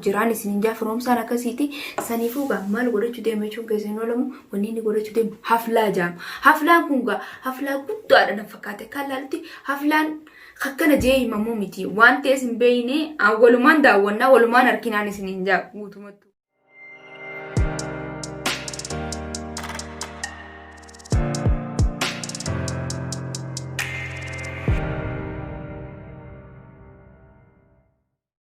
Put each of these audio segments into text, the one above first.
jiraan isiniin jaa firoomsaan akkasiiti. Saniifuu gaa maal godhachuu deema jechuun keessa hin oolamu wanni inni godhachuu deemu haflaa jaama. Haflaan kun gaa haflaa guddaadha na fakkaate akka laalutti haflaan akkana jee himamuu miti waan ta'es hin beeyne walumaan daawwannaa walumaan harkinaan isiniin jaa guutumattu.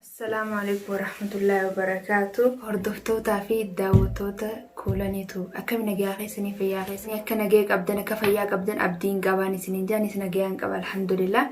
Assalaamu alaikum warahmatullaahi wabarakaatu. Hordoftootaa fi daawwattoota kuulaniitu akkami nagaa keessanii fayyaa keessanii akka nagaya qabdan akka fayyaa qabdan abdiin qabaan isiniin jaan isin nagayaan qaba alhamdulillah.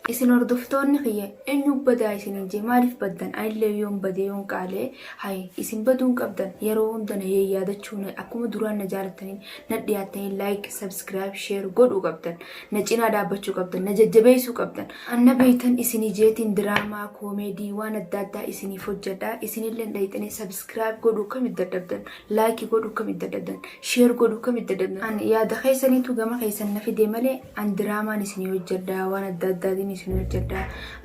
Isin hordoftoonni kiyya eenyu badaa isiniin jee maaliif baddan anillee yoon badee yoon qaalee hay isin baduun qabdan yeroo hunda na yaadachuu akkuma duraan na jaalattaniin na dhiyaattanii like subscribe share godhuu qabdan na cinaa dhaabbachuu qabdan na jajjabeessuu qabdan anna beeytan isinii jeetiin diraamaa koomeedii waan adda addaa isiniif hojjedha isinillee dhayxanii subscribe godhuu kamitti dadhabdan like godhuu kamitti dadhabdan share godhuu kamitti dadhabdan an yaada keessaniitu gama keessan na fide malee an diraamaan isinii hojjedha waan adda addaatiin isinii hojjedha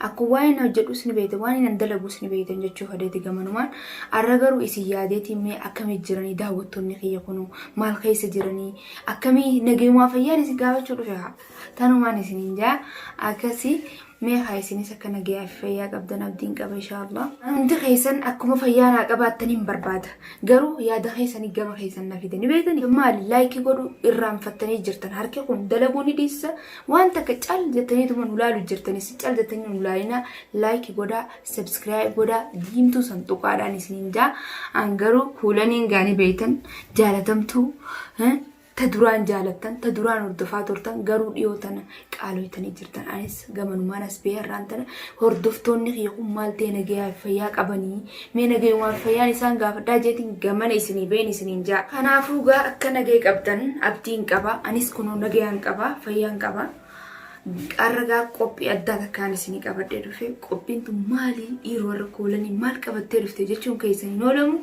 akkuma waan inni hojjedhus ni beektan waan inni dalagus ni beektan jechuu fedheeti gamanumaan arra garuu isin yaadeetiin mee akkamii jiranii daawwattoonni kiyya kunuu maal keessa jiranii akkamii nagayumaa fayyaan isin gaafachuu dhufe haa tanumaan isiniin jaa akkasii mee haa isinis akka nagayaa fi fayyaa qabdan abdiin qaba inshaallah. Hundi keessan akkuma fayyaa naa qabaattaniin barbaada. Garuu yaada keessanii gama keessan na fidanii beektanii maali like godhu irraanfattanii jirtan harki kun dalaguu ni dhiisa waan takka cal jettaniituma nu laalu jirtanis cal jettanii nu laalina like godhaa subscribe godhaa diimtuu san tuqaadhaan isiniin jaa an garuu kuulaniin gaanii beektan jaalatamtuu ta duraan jaalattan ta duraan hordofaa turtan garuu dhiyoo tana qaaloytanii jirtan anis gamanumaan as ba'ee har'aan tana hordoftoonni kiyya kun maal ta'e nagayaa fi fayyaa qabanii mee nagayumaa fi fayyaan isaan gaafadhaa jeetiin gamana isinii ba'een isiniin jaa kanaafuu gaa akka nagaya qabdan abdiin qaba anis kunoo nagayaan qaba fayyaan qaba. Arragaa qophii addaa takkaan isinii qabadhee dhufe qophiin tun maali dhiiroo warra koolanii maal qabattee dhufte jechuun keessan hin oolamu.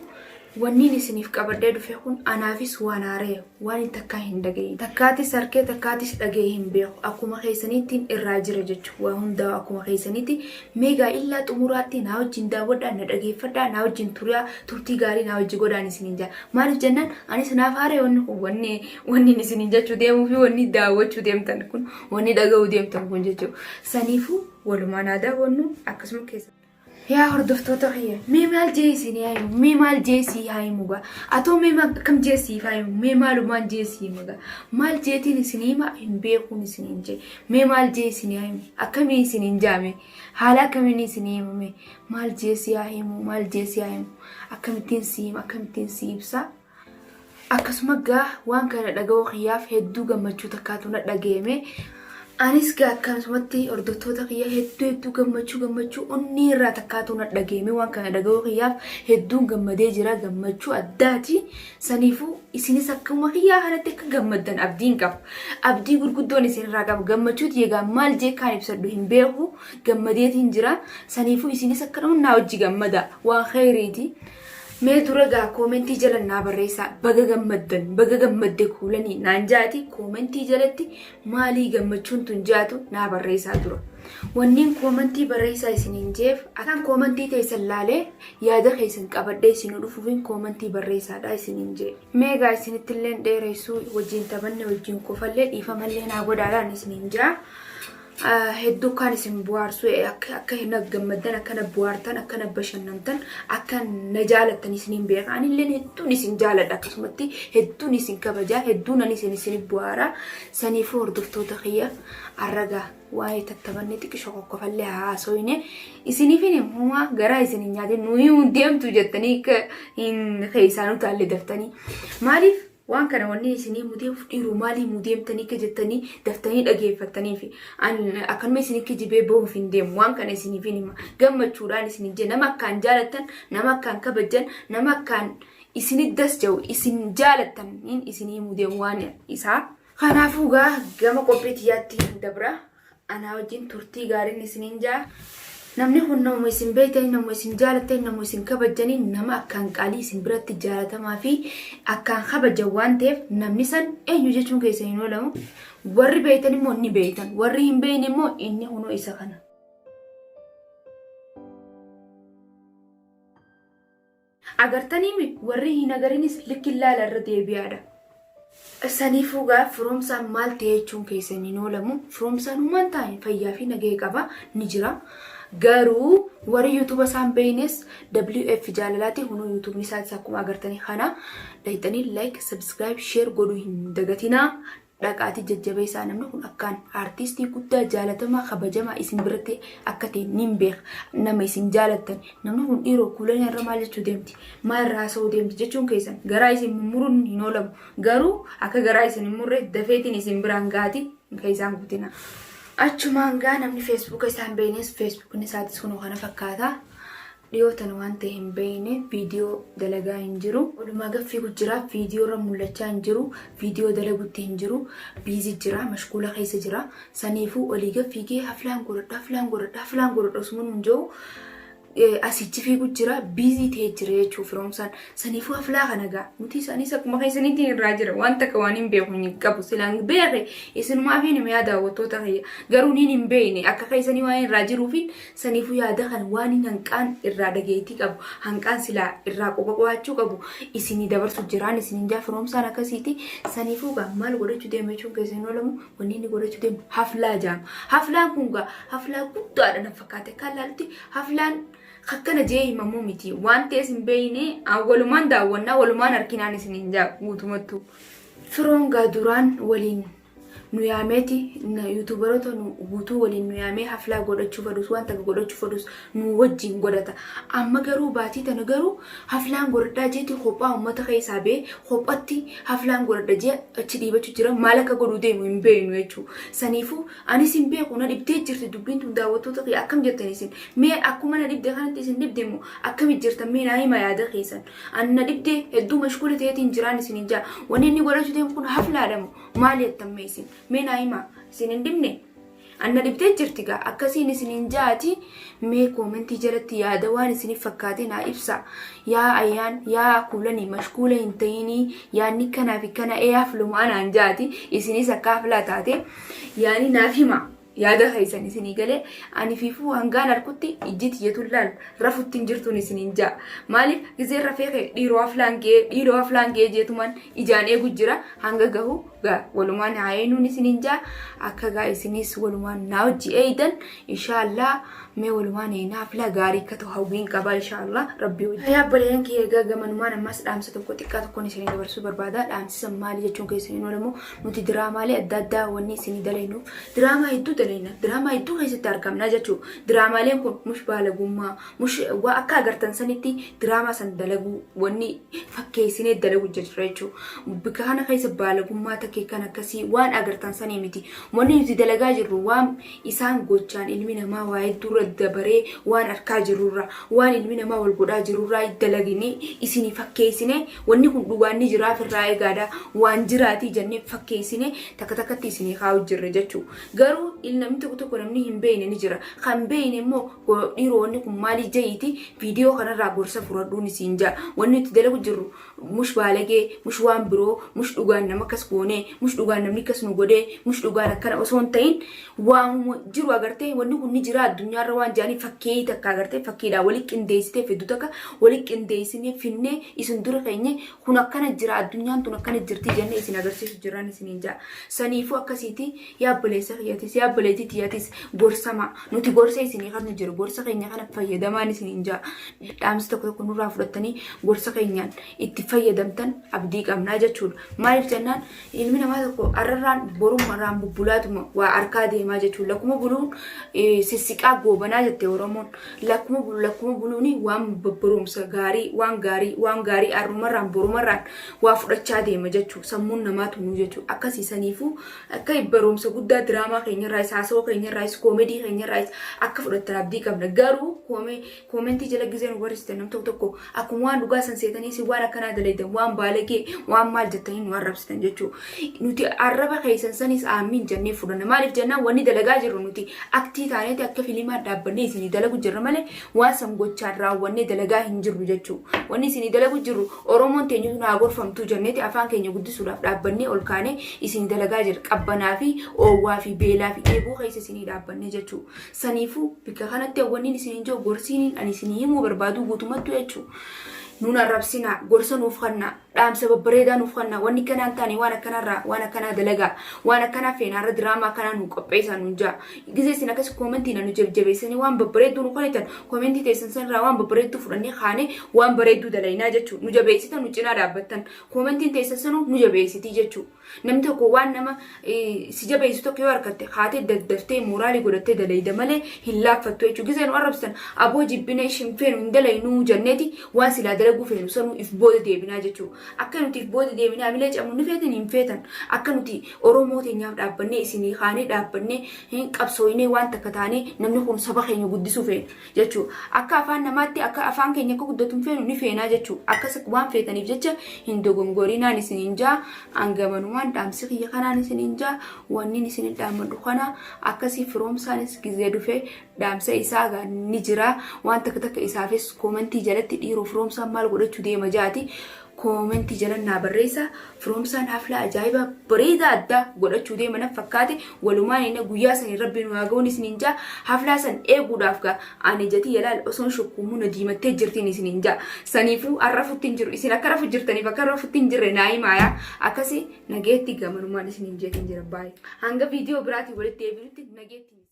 Wanniin isiniif qabadhee dhufe kun anaafis waan haaraya waan hin takkaa hin dhagahin. Takkaatis harkee takkaatis dhagahee hin beeku. Akkuma keessaniittiin irraa jira jechuudha. Waa hundaa akkuma keessaniitti meegaa illaa xumuraatti naa wajjin daawwadhaa na dhageeffadhaa naa wajjin turiyaa turtii gaarii naa wajji godhaan isiniin jaa. Maaliif jennaan anis naaf haaraya wanni kun wanni wanni isiniin jechuu deemuu fi wanni daawwachuu deemtan kun wanni dhaga'uu deemtan kun jechuudha. Saniifuu walumaan haa daawwannu akkasuma keessa. Yaa hordoftoota kiyya mee maal jee isin haa himu mee maal jee sii haa himu gaa atoo mee akkam jee siif haa himu mee maalumaan jee sii hima gaa maal jeetiin isin hima hin beekuun isin hin jee mee maal jee isin haa himu akkamii isin hin jaame haala akkamiin isin himu mee maal jee sii haa himu maal jee sii haa himu akkamittiin sii hima akkamittiin sii ibsa. Akkasuma gaa waan kana dhaga'uu kiyyaaf hedduu gammachuu takkaatu na dhaga'ame. Anis gaa akkasumatti hordoftoota kiyya hedduu hedduu gammachuu gammachuu onnee irraa takkaatu na dhaga'ame waan kana dhaga'uu kiyyaaf hedduun gammadee jira gammachuu addaati. Saniifuu isinis akkuma kiyyaa kanatti akka gammaddan abdiin qaba. Abdii gurguddoon isinirraa qaba. Gammachuu tiyya gaa maal jee kaan ibsadhu hin beeku gammadeetiin jira. Saniifuu isinis akkanuma naa wajji gammada waan kheyriiti. Mee dura gaa koomentii jala naa barreessaa baga gammaddan baga gammadde kuulanii naan jaati koomentii jalatti maalii gammachuun tun jaatu naa barreessaa dura. Wanniin koomentii barreessaa isiniin jeef akkaan koomentii teessan laalee yaada keessan qabadhee isin dhufuufin koomentii barreessaadha isiniin jee. Mee gaa isinitti illee dheereessuu wajjin taphanne wajjin kofallee dhiifamallee naa godhaadhaan isiniin jaa. Hedduu kan isin buhaarsu akka na gammaddan akka na buhaartan akka na bashannantan akka na jaalattan isiniin beeka anilleen hedduun isin jaaladha akkasumatti hedduun isin kabajaa hedduun ani isin isin buhaara saniifuu hordoftoota kiyya arragaa waa'ee tattabanne xiqisho kokkofallee haasoyne isiniif hin himumaa garaa isin hin nyaatin nuyi hin deemtu jettanii hin keessaa nu taalle daftanii maaliif Waan kana wanni isinii mudeef dhiiroo maalii mudeemtanii akka jettanii daftanii dhageeffattaniif akkanuma isinii kijibee bahuuf hin deemu waan kana isiniif hin hima gammachuudhaan isin jee nama akkaan jaalattan nama akkaan kabajjan nama akkaan isinit das jedhu isin jaalattan isinii mudeemu waan isaa. Kanaafuu gaa gama qophii tiyyaatti hin dabra. Anaa wajjin turtii gaariin isiniin jaa. Namni kun namuma isin beektanii, namuma isin jaalattanii, namuma isin kabajjanii, nama akkaan qaalii isin biratti jaalatamaa fi akkaan kabajan waan ta'eef namni san eenyu jechuun keessan hin oolamu. Warri beektan immoo ni beektan, warri hin beekne immoo inni kunoo isa kana. Agartaniimi warri hin agarinis likki laala irra deebi'aadha. Saniifuu gaa Firoomsaan maal ta'e jechuun keessan hin oolamu. Firoomsaan humaan taane fayyaa fi nagahee qaba ni jira. Garuu warri yuutuuba isaan beeynes WF jaalalaati hunuu yuutuubni isaatis akkuma agartanii kana dhayxanii like, subscribe, share godhuu hin dagatinaa. Dhaqaatii jajjabeessaa namni kun akkaan aartiistii guddaa jaalatamaa kabajamaa isin biratti akka ta'e nin beeka. Nama isin jaalattan namni kun dhiiroo kuulanii irra maal jechuu deemti maal irra haasa'uu deemti jechuun keessan garaa isin mummuruun hin oolamu. Garuu akka garaa isin hin murre dafeetiin isin biraan gaati keessaan guutina. Achumaan gaa namni feesbuuka isaan beeknes feesbuukni isaatis kunoo kana fakkaata. Dhiyoo tana waan ta'e hin beekne viidiyoo dalagaa hin jiru. Walumaa gad fiigu jira viidiyoo irra mul'achaa hin jiru viidiyoo dalagutti hin jiru biizi jira mashkuula keessa jira saniifuu olii gad fiigee haflaan godhadha haflaan godhadha haflaan godhadha osuma nuun jiru asichi fiigu jira biizii ta'ee jira jechuu firoomsaan saniifuu haflaa kana gaa nuti isaanis akkuma keessaniitiin irraa jira waan takka waan hin beeku hin qabu silaan beeke isinumaa fi nima yaa daawwattoota kiyya garuu niin hin beekne akka keessanii waan irraa jiruufi Saniifuu yaada kana waanin hanqaan irraa dhageettii qabu, hanqaan silaa irraa quba qabaachuu qabu isinii dabarsu jiraan isiniin jaa firoomsaan akkasiiti. Saniifuu gaa maal godhachuu deema jechuun keessa hin oolamu wanni inni godhachuu deemu haflaa jaama. Haflaan kun gaa haflaa guddaadha na fakkaate akka laalutti haflaan akkana jee himamuu miti waan ta'es hin beekne walumaan daawwannaa walumaan harkinaan isiniin jaa guutumattuu. Firoon gaa duraan waliin nu yaameeti yuutuubaroota nu guutuu waliin nu yaamee haflaa godhachuu fedhus waan takka godhachuu fedhus nu wajjin godhata. Amma garuu baatii tana garuu haflaan godhadhaa jeeti kophaa uummata keessaa bee kophatti haflaan godhadha jee achi dhiibachuu jira maal akka godhuu deemu hin beeknu jechuudha. Saniifuu anis hin beeku na dhibdee jirti dubbiin tun daawwattoota kiyya akkam jettan isin mee akkuma na dhibde kanatti isin dhibde immoo akkami jirtan mee naa hima yaada keessan. Ani na dhibdee hedduu mashkuula ta'eetiin jiraan isin hin jaa wanni inni godhachuu deemu kun haflaadha moo Maal jettan mee isin? Mee naa himaa. Isin hin dhibne? Anna dhibdee jirti gaa akkasiin isin hin jaati mee koomentii jalatti yaada waan isiniif fakkaate naa ibsa. Yaa ayyaan yaa kuulanii mashkuula hin ta'inii yaadni kanaa fi kana ee hafluma anaan jaati isinis akka haflaa taate yaani naaf hima. Yaada keessan isinii galee ani fiifuu hangaan harkutti ijji tiyyatuun laal rafutti hin jirtuun isiniin ja'a. Maaliif gizeen rafee ka'e dhiiroo haflaan ga'ee dhiiroo haflaan ga'ee jeetumaan ijaan eegu jira hanga gahu gaa walumaan haa eenyuun isiniin ja'a akka gaa isinis walumaan naa hojii eeydan inshaallah mee walumaan eenaa haflaa gaarii akka ta'u hawwiin qaba inshaallah rabbii hojii. Yaa obboleeyyan kiyya egaa gamanumaan ammas dhaamsa tokko xiqqaa tokkoon isinii dabarsuu barbaada dhaamsi san maali jechuun keessan hin oolamu Nuti diraamaalee adda addaa wanni isinii dalaynuuf diraamaa hedduu dalayna. Diraamaa hedduu keessatti argamna jechuudha. Diraamaaleen kun mush baalagummaa, mush waa akka agartan sanitti diraamaa san dalaguu wanni fakkeessinee dalagu jira jechuudha. Bikka kana keessa baalagummaa takkee kan akkasii waan agartan sanii miti. Wanni nuti dalagaa jirru waan isaan gochaan ilmi namaa waa hedduurra dabaree waan arkaa jirrurra waan ilmi namaa wal godhaa jirurraa dalaginee isinii fakkeessinee Wanni kun dhugaan ni jiraa firraa eegaadha waan jiraatii jennee fakkeessinee takka takkatti isinii kaa'u jirra jechuu. Garuu namni tokko tokko namni hin beekne ni jira. Kan beekne immoo dhiiroo wanni kun maalii ja'iiti viidiyoo kanarraa gorsa fudhadhuun isiin ja'a. Wanni nuti dalagu jirru mush baalagee, mush waan biroo, mush dhugaan nama akkas goonee, mush dhugaan namni akkas nu godhee, mush dhugaan akkana osoo hin ta'in waanuma jiru agartee wanni kun ni jira addunyaarra waan jedhanii fakkeeyii takka agartee fakkiidhaan wali qindeessitee fiddu takka wali qindeessinee finnee isin dura keenye kun akkana jira addunyaan tun akkana jirti jennee isin agarsiisu jirran isiniin ja'a. Saniifuu akkasiiti yaa obboleessa kiyyatis yaa obboleettii tiyyatis gorsama nuti gorsa isinii kan jiru gorsa keenya kana fayyadamaan isiniin ja'a. Dhaamsa tokko tokko nurraa fudhattanii gorsa keenyaan itti fayyadamtan abdii qabnaa jechuudha. Maaliif jennaan Ilmi namaa tokko arrarraan borumarraan bubbulaatuma waa arkaa deemaa jechuudha. Lakkuma buluun sissiqaa goobanaa jette Oromoon. Lakkuma bulu lakkuma buluun waan barumsa gaarii waan gaarii waan gaarii arrumarraan borumarraan waa fudhachaa deema jechuudha. Sammuun namaa tunuu jechuudha. Akkasii saniifuu akka barumsa guddaa diraamaa keenyarraayis haasawaa keenyarraayis koomedii keenyarraayis akka fudhattan abdii qabna. Garuu koomee Koomentii jala gizee nu barreessitan nam tokko tokko akkuma waan dhugaa san seetanii isin waan akkanaa dalaydan waan baalagee waan maal jettanii nu arrabsitan jechuu. Nuti arraba keessan sanis aammiin jennee fudhanna. Maaliif jennaan wanni dalagaa jirru nuti aktii taaneeti akka filimaa dhaabbannee isinii dalagu jirra malee waan san gochaan raawwannee dalagaa hin jirru jechuu. Wanni isinii dalagu jirru Oromoon teenyutu naa gorfamtuu jenneeti afaan keenya guddisuudhaaf dhaabbannee ol kaanee isinii dalagaa jirra. Qabbanaa fi oowwaa fi beelaa fi dheebuu keessa isinii dhaabbannee jechuu. Saniifuu bikka kanatti wannin isiniin jiru gorsiiniin ani isinii himuu barbaadu guutumattu jechuu. Nuun arrabsinaa, gorsa nuuf kannaa, dhaamsa babbareedaa nuuf kannaa, wanni akkanaa hin taane waan akkanarraa waan akkanaa dalagaa, waan akkanaa feenaarra diraamaa akkanaa nu qopheessaa nuun jaa. Gizee isin akkas koomentii na nu jajjabeessanii waan babbareedduu nu kanitan koomentii teessan sanirraa waan babbareedduu fudhannee kaanee waan bareedduu dalaynaa jechuu nu jabeessitan nu cinaa dhaabbattan koomentiin teessan sanuu nu jabeessitii jechuu. Namni tokko waan nama si jabeessu tokko yoo argatte kaatee daddaftee mooraalii godhattee dalayda malee hin laaffattu jechuudha. Gizee nu arrabsitan aboo jibbina ishin feenu hin dalaynuu jenneeti waan silaa dalaguu feenu sanuu if booda deebinaa jechuudha. Akka nuti if booda deebinaa milee cabnu ni feetan hin feetan. Akka nuti Oromoo teenyaaf dhaabbannee isinii kaanee dhaabbannee hin qabsooynee waan takka taanee namni kun saba keenya guddisuu feena jechuudha. Akka afaan namaatti akka afaan keenya akka guddatu hin feenu ni feenaa jechuudha. Akkas waan feetaniif jecha hin dogongorinaan isiniin jaa hangamanumaan dhaamsi kiyya kanaan isiniin jaa wannin isin dhaammadhu kana akkasii firoomsaanis gizee dhufe dhaamsa isaa gaa ni jira waan takka takka isaafis koomentii jalatti dhiiroo firoomsaan maal godhachuu deema jaati koomentii jala naa barreessa firoomsaan hafla ajaa'ibaa bareedaa addaa godhachuu deema na fakkaate walumaan inni guyyaa sanii rabbi nu haa ga'uun isiniin jaa haflaa san eeguudhaaf gaa ani jati yalaal osoon shukkuumuu na diimattee jirtiin isiniin jaa saniifuu har'a futti hin jiru isin akka rafu jirtaniif akka rafutti hin jirre naa himaayaa akkasi nageetti gamanumaan isiniin jeetiin jira baay'ee hanga viidiyoo biraatiin walitti deebinutti nageetti.